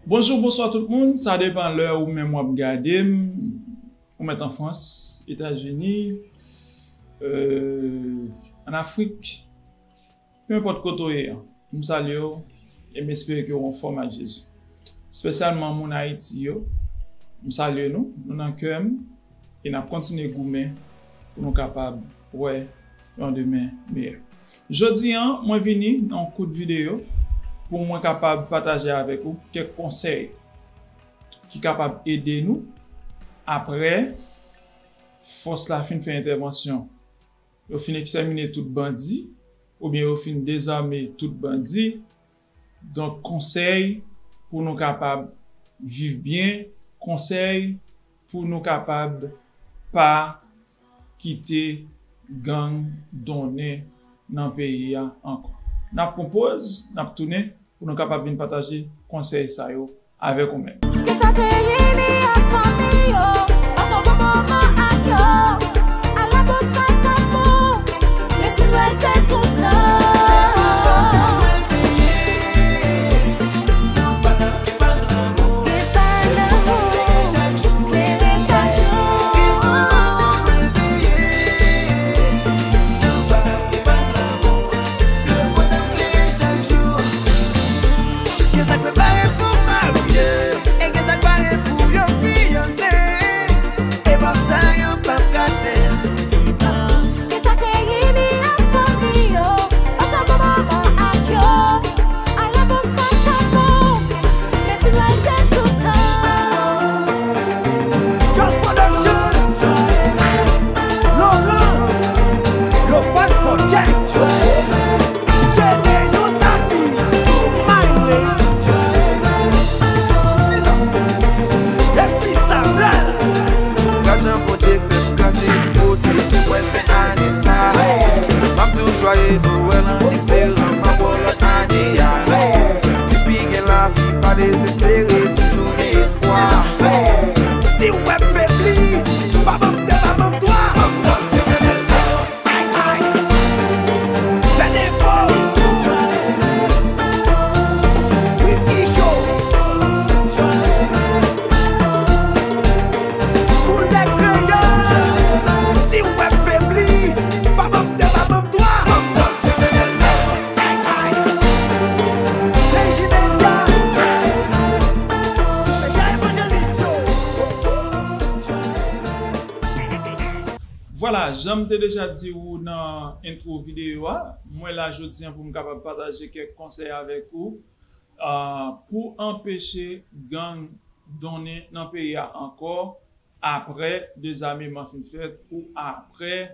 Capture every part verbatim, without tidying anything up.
Bonjou, bonswa tout moun. Sa depann lè ou menm w ap gade m. Ou mèt an Frans, Etazini, euh, ann Afrik, pe enpòt kote w ye an. M salye w e m espere ke w anfòm ak Jezi. Espesyalman moun Ayiti yo, m salye nou, nou nan kè m e n ap kontinye goumen pou nou kapab wè yon demen meyè. Jodi a, mwen vini nan yon kout videyo pou mwen kapab pataje avèk ou kèk konsèy ki kapab ede nou apre fòs la fin fè entèvansyon. Yo fin ekstèmine tout bandi, oubyen yo fin dezame tout bandi. Donk, konsèy pou nou kapab viv byen, konsèy pou nou kapab pa kite gang donnen nan peyi a ankò. N ap pran poz, n ap tounen pou nou kapab vin pataje konsèy sa yo avèk ou menm. Kisa k reyini ak fanmi yo, pase yon bon moman ak yo, ala bon sant tanbou, resi nwèl te toutan. Gen pa lanmou, klere chak jou. Gen sa k prepare pou marye, e gen sa k pare pou yo fiyanse. E pa sa yo p ap gate. Gen sa k reyini ak fanmi yo, pase bon moman ak yo, ala bon sant tanbou, resi nwèl te toutan. Just Production, Laurent, Lofan Project, Jene Yotafi, Maywe, Dizos, epi Samuel. Gad jan Bondye fè m kraze li pwoteje mwen fè ane sa. M ap di w jwaye Nwèl an esperan m ap wè w lòt ane a. Depi gen lavi, pa dezespere, toujou gen espwa. Si w wè m febli, pa ban m tè, pa ban m twa. Ay, ay. Fè defo. Ricky Show. Pou nèg kreyòl, si w wè m febli, pa ban m tè, pa ban m twa. Ay, ay. P J Media. Media evanjelik yo. Vwala, jan m te deja di ou nan entwo videyo a, mwen la jodi a pou m kapab pataje kèk konsèy avèk ou, ah, pou anpeche gang donnen nan peyi a ankò, apre dezameman fin fèt ou apre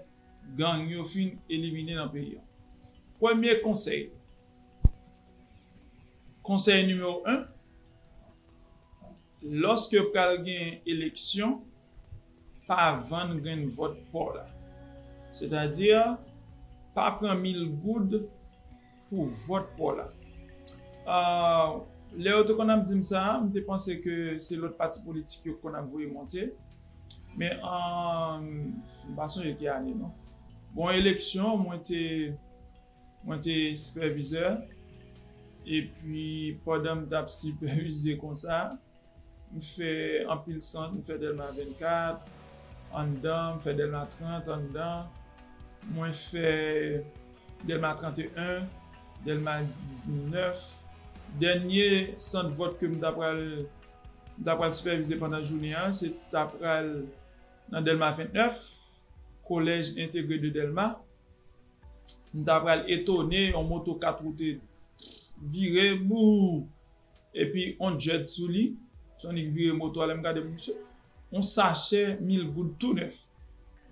gang yo fin elimine nan peyi a. Premye konsèy. Konsèy nimewo en, lòske pral gen eleksyon, pa vann grenn vòt pa w la. Sètadi, pa pran mil goud pou vòt pa w la. Ah, lè yo te konn ap di m sa, m te panse ke se lòt pati politik yo konn ap voye monte. Men, ah, m pa sonje ki ane, non. Bon, eleksyon, mwen te, mwen te sipèvizè. Epi, pandan m t ap sipèvize konsa, m fè anpil sant, m fè Dèlma vennkat, anndan, m fè Dèlma trant, anndan, mwen fè Dèlma tranteyen, Dèlma diznèf. Dènye sant vòt ke m ta pral, m ta pral sipèvize pandan jounen an, se ta pral nan Dèlma vennèf, Kolèj Entegre de Dèlma. M ta pral etone, yon moto kat wou te vire, bou! Epi yon djèd sou li, se annik vire moto a, lè m gade misye, yon sachè mil goud tou nèf.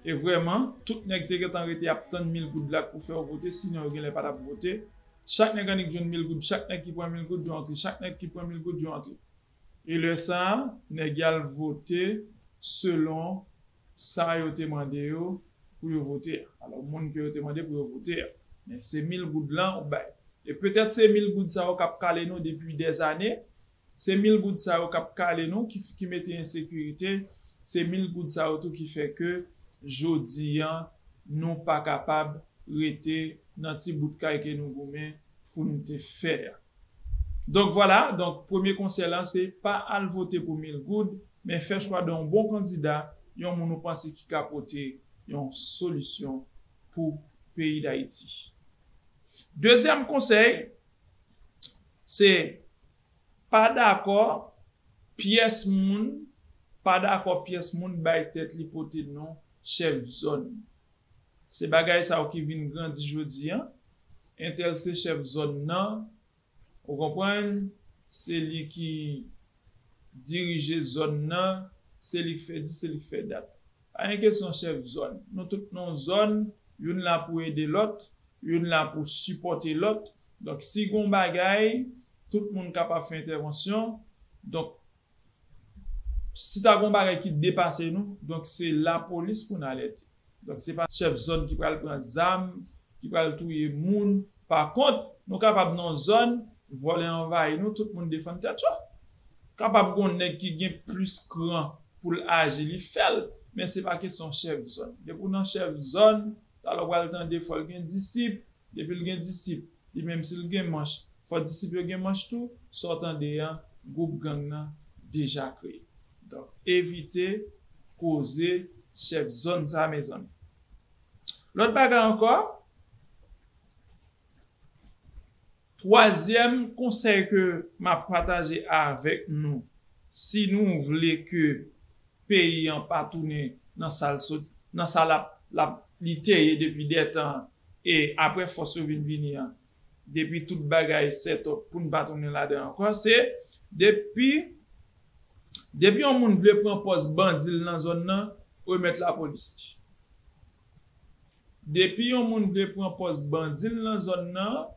E vrèman, tout nèg te gentan rete ap tann mil goud la pou fè yo vote, sinon yo genlè pa t ap vote. Chak nèg annik jwenn mil goud, chak nèg ki pran mil goud, yo antre, chak nèg ki pran mil goud, yo antre. E lè sa a, nèg y al vote selon sa yo te mande yo pou yo vote a. Alò, moun ke yo te mande pou yo vote a. Men se mil goud lan ou bay. E petèt se mil goud sa yo k ap kale nou depi dèzane. Se mil goud sa yo k ap kale nou, ki, ki mete ensekirite. Se mil goud sa yo tou ki fè ke jodi a, nou pa kapab rete nan ti bout kay ke nou goumen pou nou te fè a. Donk vwala, donk premye konsèy lan se pa al vote pou mil goud, men fè chwa de yon bon kandida, yon moun ou panse ki ka pote yon solisyon pou peyi Dayiti. Dezyèm konsèy, se pa dakò pyès moun, pa dakò pyès moun bay tèt li pote non chèf zòn. Se bagay sa yo ki vin grandi jodi an. Entèl se chèf zòn nan, ou konprann, se li ki dirije zòn nan, se li ki fè di, se li ki fè dat. Pa gen kesyon chèf zòn. Nou tout nan zòn, youn la pou ede lòt, youn la pou sipòte lòt. Donk, si gon bagay, tout moun kapab fè entèvansyon. Donk, si ta gon bagay ki depase nou, donk se lapolis pou n alète. Donk, se pa chèf zòn ki pral pran zam, ki pral touye moun. Pa kont, nou kapab nan zòn, vòlè anvayi nou, tout moun defann tèt yo. Kapab gon nèg ki gen plis kran pou l aji, li fè l, men se pa kesyon chèf zòn. Depi w nan chèf zòn, talè w pral tande fò l gen disip, depi l gen disip, li menm si l gen manch, fò disip yo gen manch tou, sa w tande an, gwoup gang nan deja kreye. Donk, evite koze chèf zòn sa, mezanmi. Lòt bagay ankò, twazyèm konsèy ke m ap pataje avèk nou, si nou vle ke peyi an pa tounen nan sa l sot, nan sa l ap, l ap, li te ye depi dètan, e apre fòs yo vin vini an, depi tout bagay set up pou n pa tounen ladan ankò, se depi, depi yon moun vle pran pòz bandi l nan zòn nan, remèt lapolis li. Depi yon moun vle pran pòz bandi l nan zòn nan,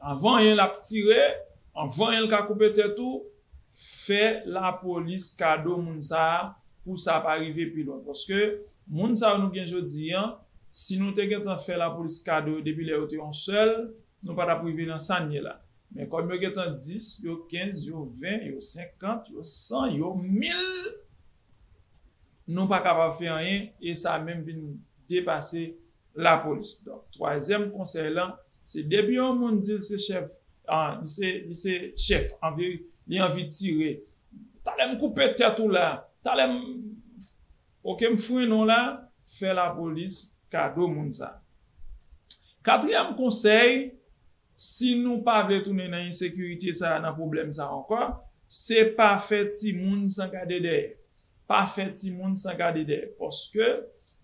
anvan anyen l ap tire, anvan anyen l ka koupe tèt ou, fè lapolis kado moun sa a pou sa pa rive pi lwen. Paske moun sa yo nou gen jodi an, si nou te gentan fè lapolis kado yo depi lè yo te yon sèl, nou pa t ap rive nan sa n ye la. Men kòm yo gentan dis, yo kenz, yo ven, yo senkant, yo san, yo mil, nou pa kapab fè anyen, e sa menm vin depase lapolis. Donk, twazyèm konsèy lan, se depi yon moun di l se chèf, ah, li se, li se chèf, anvi, li anvi tire. Talè m koupe tèt ou la, talè m, oke, m frennen w la, fè lapolis kado moun sa. Katriyèm konsèy, si nou pa vle tounen nan ensekirite sa a, nan pwoblèm sa a ankò, se pa fè timoun san gade dèyè. Pa fè timoun san gade dèyè. Paske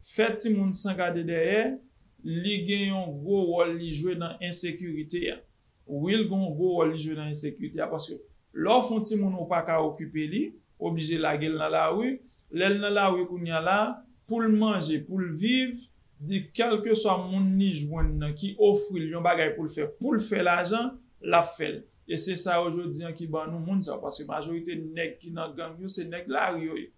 fè timoun san gade dèyè, li gen yon gwo wòl li jwe nan ensekirite a. Wi, l gen yon gwo wòl li jwe nan ensekirite a, paske lè w fè yon timoun ou pa ka okipe li, oblije lage l nan lari. Lè l nan lari kounye a la, pou l manje, pou l viv, di kèlkeswa moun li jwenn nan ki ofri l yon bagay pou l fè, pou l fè lajan, l ap fè l. E se sa yo jodi an ki ban nou moun sa yo, paske majorite nèg ki nan gang yo, se nèg lari yo ye.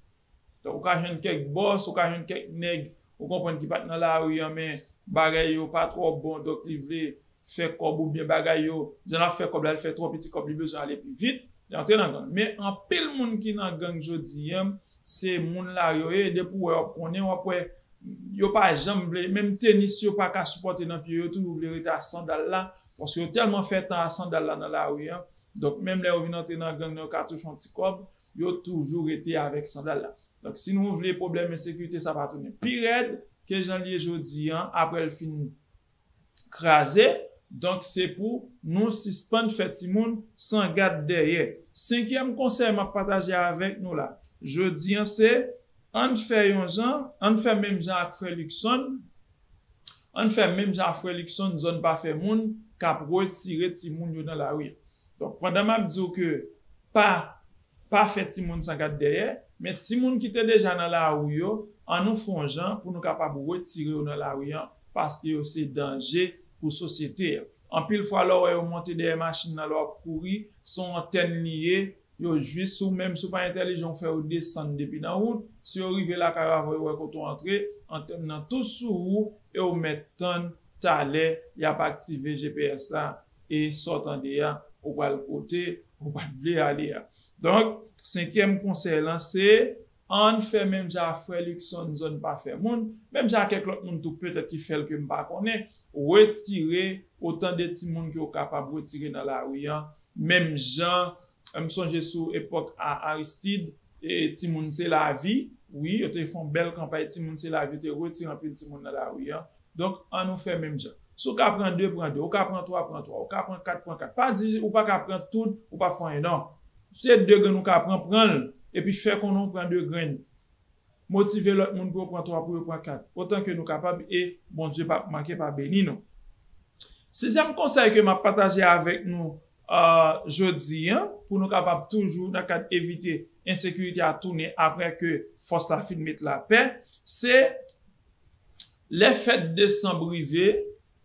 Donk, ou ka jwenn kèk bòs, ou ka jwenn kèk nèg, ou konprann, ki pa t nan lari an, men bagay yo pa twò bon, donk li vle fè kòb oubyen bagay yo, jan l ap fè kòb la, li fè twò piti kòb, li bezwen ale pi vit, li antre nan gang. Men anpil moun ki nan gang jodi an, se moun lari yo ye, depi w wè, w ap konnen, w ap wè, yo pa janm vle, menm tenis yo pa ka sipòte nan pye yo, yo toujou vle rete a sandal la, paske yo tèlman fè tan a sandal la nan lari an. Donk, menm lè yo vin antre nan gang nan, yo ka touche yon ti kòb, yo toujou rete avèk sandal la. Donk, si nou vle pwoblèm ensekirite sa pa tounen pi rèd ke jan l ye jodi an, apre l fin kraze, donk se pou nou sispann fè timoun san gad dèyè. Senkyèm konsèy m ap pataje avèk nou la, jodi an se, ann fè yon jan, ann fè menm jan ak frè Luckson, ann fè menm jan ak frè Luckson, zòn pa fè moun, k ap retire timoun yo nan lari. Donk, pandan m ap di w ke pa, pa fè timoun san gad dèyè, men timoun ki te deja nan lari yo, ann nou fè yon jan pou nou kapab retire yo nan lari an, paske yo se danje pou sosyete a. Anpil fwa, lè w wè yo monte dèyè machin nan, lè w ap kouri, se yon antèn li ye, yo jwi sou, menm si w pa entèlijan, ou fè yo desann depi nan wout. Si yo rive lakay ou avan yo wè kote w antre, antèn nan tou sou ou, e w mèt tann talè y ap aktive G P S la, e sa w tande a, ou pral kote ou pa t vle ale a. Donk, senkyèm konsèy lan se, ann fè menm jan ak frè Luckson, zòn pa fè moun, menm jan ak kèk lòt moun tou petèt ki fè l ke m pa konnen, retire otan de timoun ke w kapab retire nan lari an, Menm jan, m sonje sou epòk a Aristide, e timoun se lavi, wi, yo te fè yon bèl kanpay timoun se lavi, yo te retire anpil timoun nan lari an. Donk, ann nou fè menm jan. Si w ka pran de, pran de. Ou ka pran twa, pran twa. Ou ka pran kat, pran kat. Pa di ou pa ka pran tout, ou pa fè anyen, non. Se de grenn ou ka pran, pran l, epi fè konnen w pran de grenn. Motive lòt moun pou yo pran twa, pou yo pran kat. Otan ke nou kapab, e Bondye p ap manke pa beni nou. Sizyèm konsèy ke m ap pataje avèk nou uh, jodi an, pou nou kapab toujou nan kad evite ensekirite a tounen apre ke fòs la fin met lapè, se lè fèt desanm rive,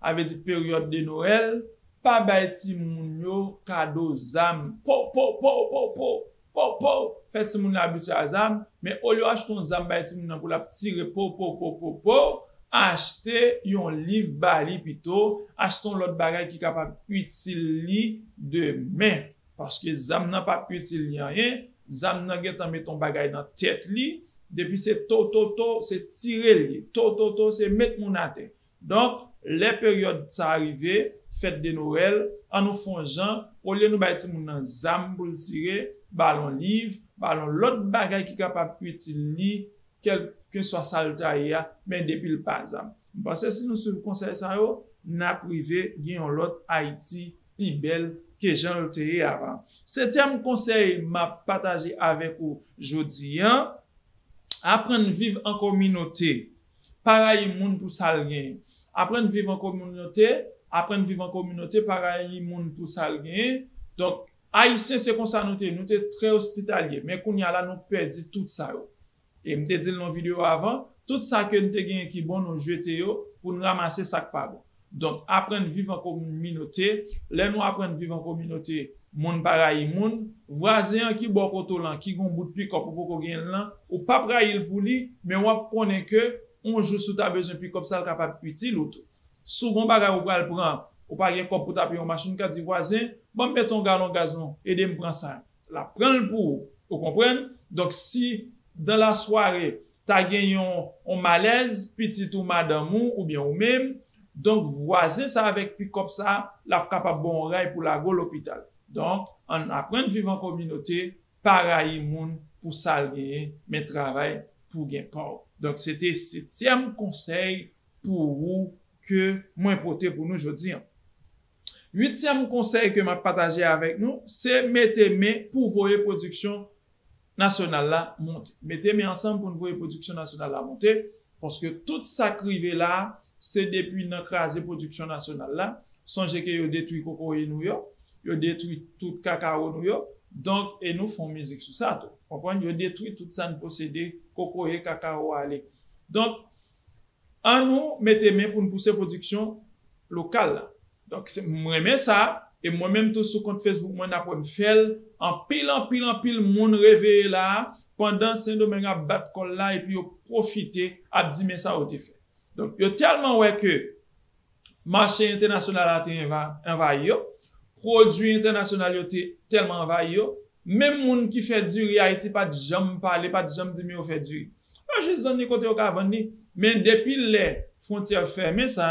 sa vle di peryòd de Nwèl, pa bay timoun yo kado zam. Po, po, po, po, po, po, po. Fè timoun yo abitye a zam, men olye w achte yon zam bay timoun nan pou l ap tire po, po, po, po, po, achte yon liv ba li pito, achte yon lòt bagay ki kapab itil li demen. Paske zam nan p ap itil li anyen, zam nan gentan met yon bagay nan tèt li, depi se to, to, to, se tire l ye, to, to, to, se met moun atè. Donk, lè peryòd sa a rive, fèt de Nwèl, ann nou fè yon jan, olye nou bay timoun nan zam pou l tire, ba l yon liv, ba l yon lòt bagay ki kapab itil li, kèlkeswa sa l ta ye a, men depi l pa zam. M panse si nou swiv konsèy sa yo, n ap rive gen yon lòt Ayiti pi bèl ke jan l te ye avan. Setyèm konsèy m ap pataje avèk ou jodi an, aprann viv an kominote. Pa rayi moun pou sa l genyen. Aprann viv an kominote, aprann viv an kominote, pa rayi moun pou sa l genyen. Donk, Ayisyen se konsa nou te ye, nou te trè ospitalye, men kounye a la nou pèdi tout sa yo. E m te di l nan videyo avan, tout sa ke n te genyen ki bon, nou jete yo pou n ranmase sa k pa bon. Donk, aprann viv an kominote. Lè nou aprann viv an kominote, moun pa rayi moun. Vwazen an ki bò kote w lan, ki gon bout pikòp ou poko genyen l lan, ou p ap rayi l pou li, men w ap konnen ke yon jou si w ta bezwen pikòp sa, l kapab itil ou tou. Si w gon bagay ou pral pran, ou pa gen kòb pou ta peye yon machin, ou ka di vwazen, ban m mete yon galon gaz non, ede m pran sa. L ap pran l pou ou. Ou konprann? Donk, si dan lasware, ta gen yon, yon malèz, pitit ou, madanm ou, oubyen ou menm, donk, vwazen sa avèk pikòp sa, l ap kapab ba w yon ray pou lage w lopital. Donk, ann aprann viv an kominote, pa rayi moun pou sa l genyen, men travay pou gen pa w. Donk, se te setyèm konsèy pou ou ke mwen pote pou nou jodi an. Uityèm konsèy ke m ap pataje avèk nou, se mete men pou voye pwodiksyon nasyonal la monte. Mete men ansanm pou n voye pwodiksyon nasyonal la monte, paske tout sa k rive la, se depi nan kraze pwodiksyon nasyonal la. Sonje ke yo detwi kokoye nou yo, yo detwi tout kakawo nou yo, donk, e nou fè yon mizik sou sa tou. Konprann? Yo detwi tout sa n posede, kokoye, kakawo ale. Donk, ann nou mete men pou n pouse pwodiksyon lokal la. Donk, se, m renmen sa, e mwen menm tou sou kont Facebook mwen, n ap wè m fè l, anpil, anpil, anpil moun reveye la, pandan Sendomeng ap bat kò l la, epi yo pwofite ap di men sa yo te fè. Donk, yo tèlman wè ke mache entènasyonal la te enva-, anvayi yo, pwodui entènasyonal yo te tèlman anvayi yo, menm moun ki fè diri Ayiti pa t janm pale, pa t janm di men yo fè diri. Yo jis vann li kote yo ka vann li. Men depi lè fwontyè fèmen sa,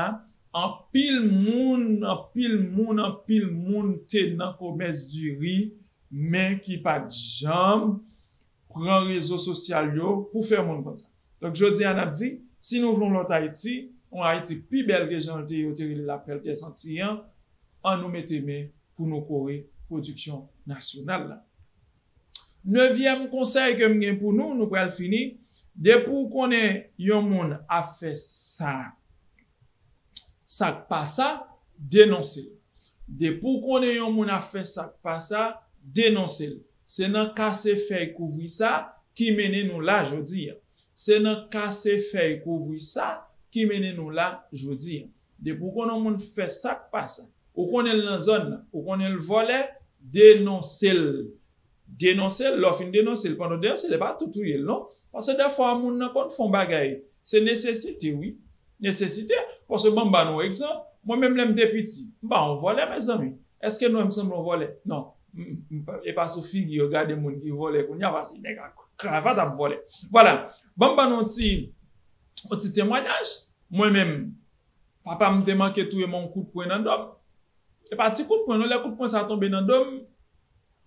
anpil moun, anpil moun, anpil moun te nan komès diri, men ki pa t janm pran rezo sosyal yo pou fè moun konn sa. Donk, jodi a, n ap di, si nou vle yon lòt Ayiti, yon Ayiti pi bèl ke jan l te ye, yo te rele l Lapèl Tè Santi an, ann nou mete men pou nou kore pwodiksyon nasyonal la. Nevyèm konsèy ke m gen pou nou, nou pral fini, depi w konnen yon moun ap fè sa, sa k pa sa, denonse l. Depi w konnen yon moun ap fè sa k pa sa, denonse l. Se nan kase fèy kouvri sa ki mennen nou la jodi a. Se nan kase fèy kouvri sa ki mennen nou la jodi a. Depi w konnen yon moun fè sa k pa sa, ou konnen l nan zòn nan, ou konnen l vòlè, denonse l. Denonse l, lè w fin denonse l, pandan w denonse l, e pa tou touye l non. Paske dèfwa moun nan konn fè yon bagay, se nesesite, wi. Nesesite. Paske ban m ba nou egzanp, mwen menm lè m te piti, m pa yon vòlè, mezanmi. Èske nou wè m sanble yon vòlè? Non. M, m, e pa sou figi yo gade moun ki vòlè kounye a, paske nèg a kravat ap vòlè. Vwala. Ban m ba nou yon ti, yon ti temwayaj. Mwen menm, papa m te manke touye m yon kout pwen nan do m. E pa ti kout pwen non, lè kout pwen sa tonbe nan do m,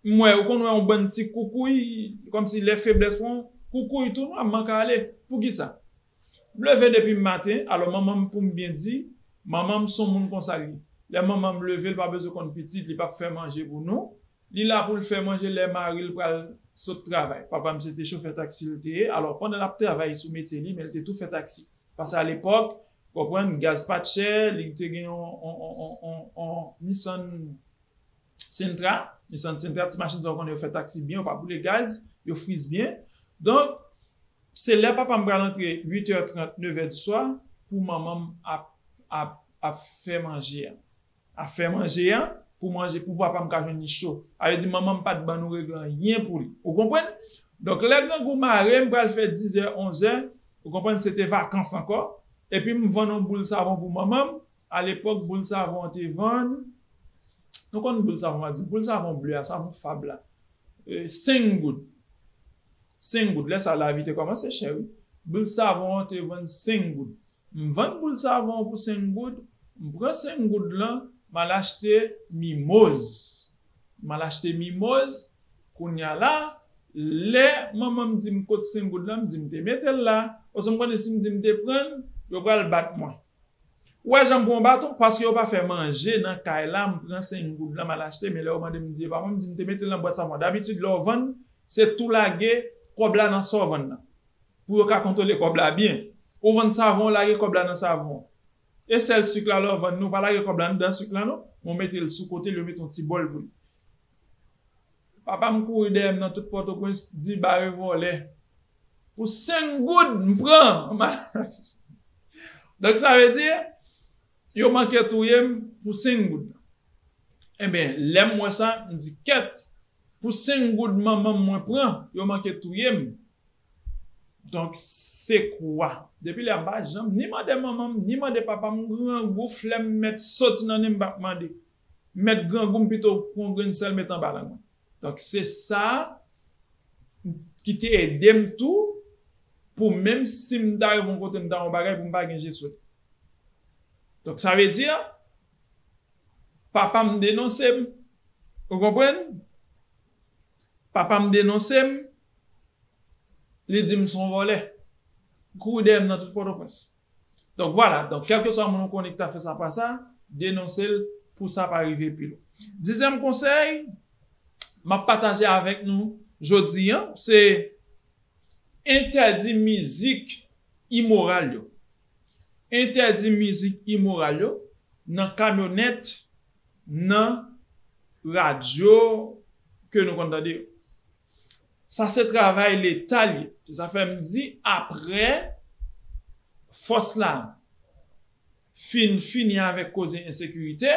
m wè, ou konn wè yon bann ti koukouy, kòmsi lè feblès pran, koukouy tou nwa, m manke ale. Poukisa? M leve depi maten, alò manman m, pou m byen di, manman m se yon moun konsa l ye. Lè manman m leve, l pa bezwen konn pitit, li p ap fè manje pou nou. Li la pou l fè manje lè mari l pral sot travay. Papa m se te chofè taksi l te ye, alò pandan l ap travay sou metye li, men l te tou fè taksi. Paske alepòk, konprann, gaz pa t chè, li te gen yon, yon, yon, yon, yon Nissan Sentra, Nissan Sentra, ti machin sa yo konnen yo fè taksi byen, yo pa boule gaz, yo friz byen. Donk, se lè papa m pral antre uit è trant, nèf è di swa, pou manman m ap, ap, ap fè manje a. Ap fè manje a, pou manje, pou papa m ka jwenn li cho. Sa vle di manman m pa t ban nou regle anyen pou li. Ou konprann? Donk, lè grangou mare, m pral fè diz è, onz è, ou konprann, se te vakans ankò. Epi m vann yon boul savon pou manman m. Alepòk, boul savon an te vann. Nou konn boul savon, m ap di, boul savon ble a, savon fab la. E, senk goud. Senk goud. Lè sa, lavi te kòmanse chè, wi. Boul savon an te vann senk goud. M vann boul savon an pou senk goud. M pran senk goud lan, m al achte mimoz. M al achte mimoz. Kounye a la, lè manman m di m kot senk goud lan, m di m te mete l la. Paske m konnen si m di m te pran l, yo pral bat mwen. Ou wè jan m pran yon baton? Paske yo pa fè manje nan kay la, m pran senk goud lan, m al achte, men lè yo mande m, m di, e pa mwen, m di, m te mete l nan bwat savon. Dabitid, lè w vann, se tou lage kòb la nan sa w vann nan. Pou yo ka kontwole kòb la byen. Ou vann savon, w lage kòb la nan savon. E sèl sik la, lè w vann, non, w pa lage kòb la anndan sik la, non. Men w mete l sou kote l, yo mete yon ti bòl pou li. Papa m kouri dèyè m nan tout Pòtoprens, di bare vòlè. Pou senk goud, m pran. Donk, sa vle di, yo manke touye m pou senk goud. Enben, lè m wè sa, m di, kèt, pou senk goud manman m mwen pran, yo manke touye m. Donk, se kwa. Depi lè a, m pa janm ni mande manman m, ni mande papa m, grangou, flè m mèt soti nan nen m, m p ap mande. M mèt grangou, m pito pran yon grenn sèl met anba lang mwen. Donk, se sa ki te ede m tou, pou menm si m ta rive yon kote, m ta yon bagay, pou m pa gen je sou li. Donk, sa vle di, papa m denonse m. Ou konprann? Papa m denonse m. Li di m se yon vòlè. Kouri dèyè m nan tout Pòtoprens. Donk, vwala. Donk, kèlkeswa moun ou konnen ki ta fè sa pa sa, denonse l pou sa pa rive pi lwen. Dizyèm konsèy m ap pataje avèk nou jodi a, se entèdi mizik imoral yo. Entèdi mizik imoral yo nan kamyonèt, nan radyo ke nou konn tande yo. Sa se travay Leta l ye. Se sa fè m di, apre fòs la fin fini avèk koze ensekirite,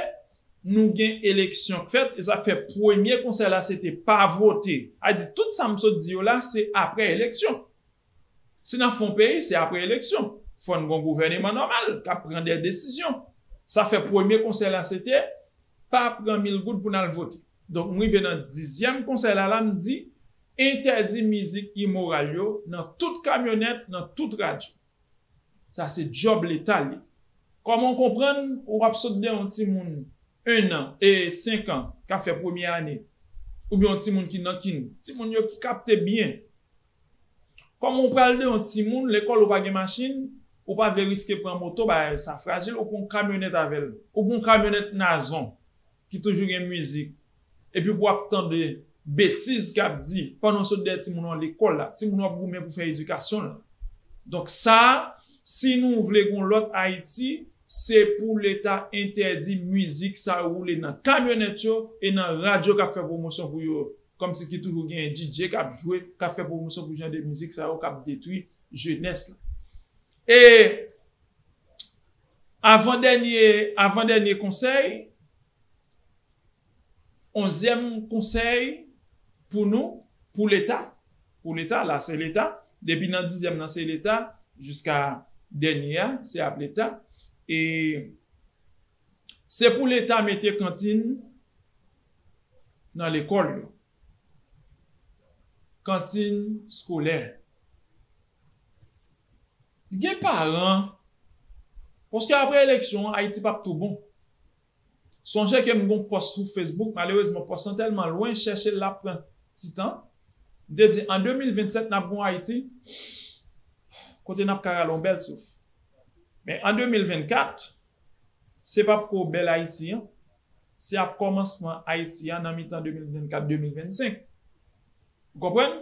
nou gen eleksyon k fèt, e sa k fè premye konsèy la se te pa vote. A di, tout sa m sot di yo la, se apre eleksyon. Si n ap fè yon peyi, se apre eleksyon. Fò n gen yon gouvèneman nòmal k ap pran de desizyon. Sa fè premye konsèy la se te pa pran mil goud pou n al vote. Donk, m rive nan dizyèm konsèy la, la m di, entèdi mizik imoral yo nan tout kamyonèt, nan tout radyo. Sa se djòb Leta l ye. Kòman w konprann ou ap sot de yon timoun en an e senk an k ap fè premye ane, oubyen yon timoun ki nan kin, timoun yo ki kapte byen. Kòman w pral de yon timoun, lekòl ou pa gen machin, ou pa vle riske pran moto, bagay sa frajil, ou pran yon kamyonèt avè l, ou pran yon kamyonèt Nazon ki toujou gen mizik, epi pou w ap tande betiz k ap di pandan w sot dèyè timoun ou an lekòl la, timoun ou ap goumen pou fè edikasyon l. Donk sa, si nou vle gen yon lòt Ayiti, se pou Leta entèdi mizik sa yo woule nan kamyonèt yo e nan radyo k ap fè pwomosyon pou yo, kòmsi ki toujou gen D J k ap jwe, k ap fè pwomosyon pou jan de mizik sa yo k ap detwi jenès la. E avan dènye, avan dènye konsèy, onzyèm konsèy pou nou, pou Leta, pou Leta, la se Leta, depi nan dizyèm nan se Leta, jiska dènye a, se ap Leta. E se pou Leta mete kantin nan lekòl yo. Kantin eskolè. Gen paran, paske apre eleksyon an, Ayiti p ap tou bon. Sonje ke m gen yon pòs sou Facebook, malerezman, pòs lan tèlman lwen, chèche l ap pran ti tan. M te di, an de mil vennsèt, n ap gen yon Ayiti kote n ap ka rale yon bèl souf. Men an de mil vennkat, se p ap ko bèl Ayiti an, se ap kòmansman Ayiti an nan mitan de mil vennkat, de mil vennsenk. Ou konprann?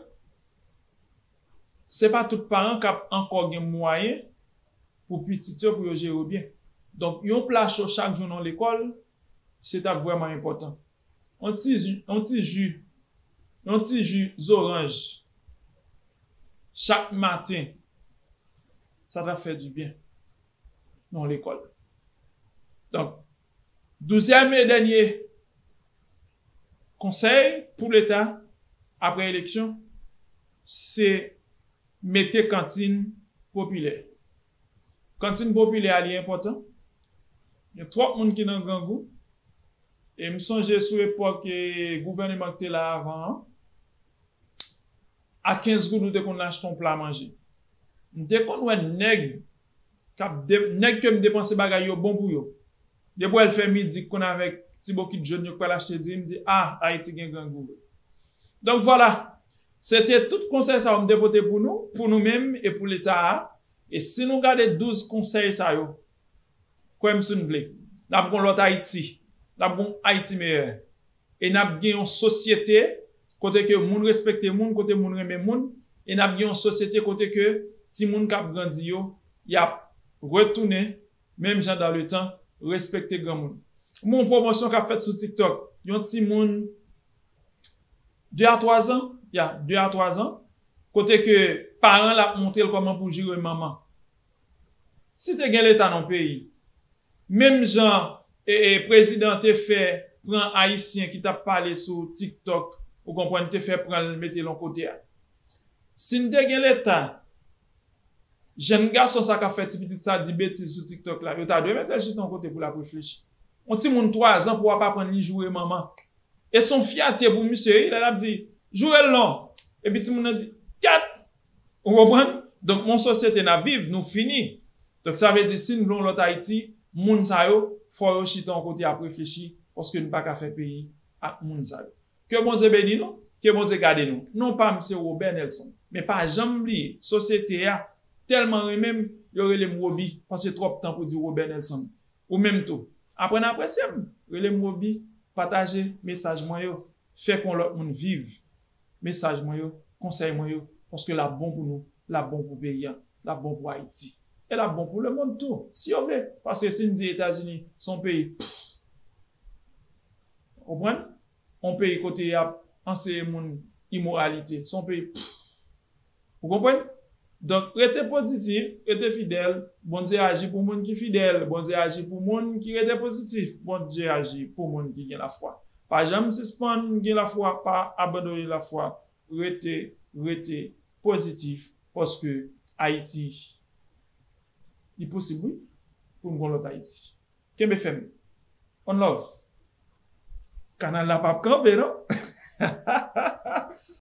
Se pa tout paran k ap ankò gen mwayen pou pitit yo, pou yo jere yo byen. Donk, yon pla cho chak jou nan lekòl, se t ap vrèman enpòtan. Yon ti ji, yon ti ji, yon ti ji zoranj chak maten, sa t ap fè dibyen nan yon lekòl. Donk, douzyèm e dènye konsèy pou Leta apre eleksyon, se mete kantin popilè. Kantin popilè a, li enpòtan. Gen twòp moun ki nan grangou. E m sonje sou epòk, e, gouvèneman ki te la avan an, a kenz goud ou te konn achte yon pla manje. M te konn wè nèg k ap de, nèg ke m te panse bagay yo bon pou yo. Depi w wè l fè midi, k konn avèk ti bokit jòn yo k pral achte diri, m di, ah, Ayiti gen grangou vre. Donk, vwala. Se te tout konsèy sa yo m te pote pou nou, pou nou menm e pou Leta a. E si nou gade douz konsèy sa yo, kwè m si n vle, n ap gen yon lòt Ayiti. N ap gen yon Ayiti meyè. E n ap gen yon sosyete kote ke moun respekte moun, kote moun renmen moun. E n ap gen yon sosyete kote ke timoun k ap grandi yo, y ap retounen, menm jan dan le tan, respekte granmoun. M wè yon pwomosyon k ap fèt sou TikTok. Yon timoun de a twa zan, ya, de a twa zan, kote ke paran l ap montre l kòman pou jere manman. Si te gen Leta nan peyi, menm jan, e, e, prezidan te fè pran Ayisyen ki t ap pale sou TikTok, ou konprann, te fè pran l mete l yon kote a. Si n te gen Leta, jèn gason sa k ap fè ti pitit sa di betiz sou TikTok la, yo ta dwe mete l chita yon kote pou l ap reflechi. Yon timoun twa zan pou w ap aprann li joure manman. E se yon fyète pou misye, wi, lè l ap di, joure l non. Epi timoun nan di, kyèt! Ou konprann? Donk, yon sosyete n ap viv, nou fini. Donk, sa vle di, si n vle yon lòt Ayiti, moun sa yo, fò yo chita yon kote ap reflechi, paske n pa ka fè peyi ak moun sa yo. Ke Bondye beni nou, ke Bondye gade nou. Non pa m se Robert Nelson. Men pa janm bliye, sosyete a tèlman renmen m, yo rele m Roby, pase twòp tan pou di Robert Nelson. Ou menm tou. Aprann apresye m, rele m Roby, pataje mesaj mwen yo, fè kon lòt moun viv mesaj mwen yo, konsèy mwen yo, paske l ap bon pou nou, l ap bon pou peyi a, l ap bon pou Ayiti. E l ap bon pou lemonn tou, si yo vle. Paske si n di Etazini se yon peyi, pff, ou konprann? Yon peyi kote y ap anseye moun imoralite, se yon peyi, pff, ou konprann? Donk, rete pozitif, rete fidèl. Bondye aji pou moun ki fidèl, Bondye aji pou moun ki rete pozitif, Bondye aji pou moun ki gen lafwa. Pa janm sispann gen lafwa, pa abandone lafwa, rete, rete pozitif, paske Ayiti, li posib, wi, pou n gen yon lòt Ayiti. Kenbe fèm. One love. Kanal la p ap kanpe, non?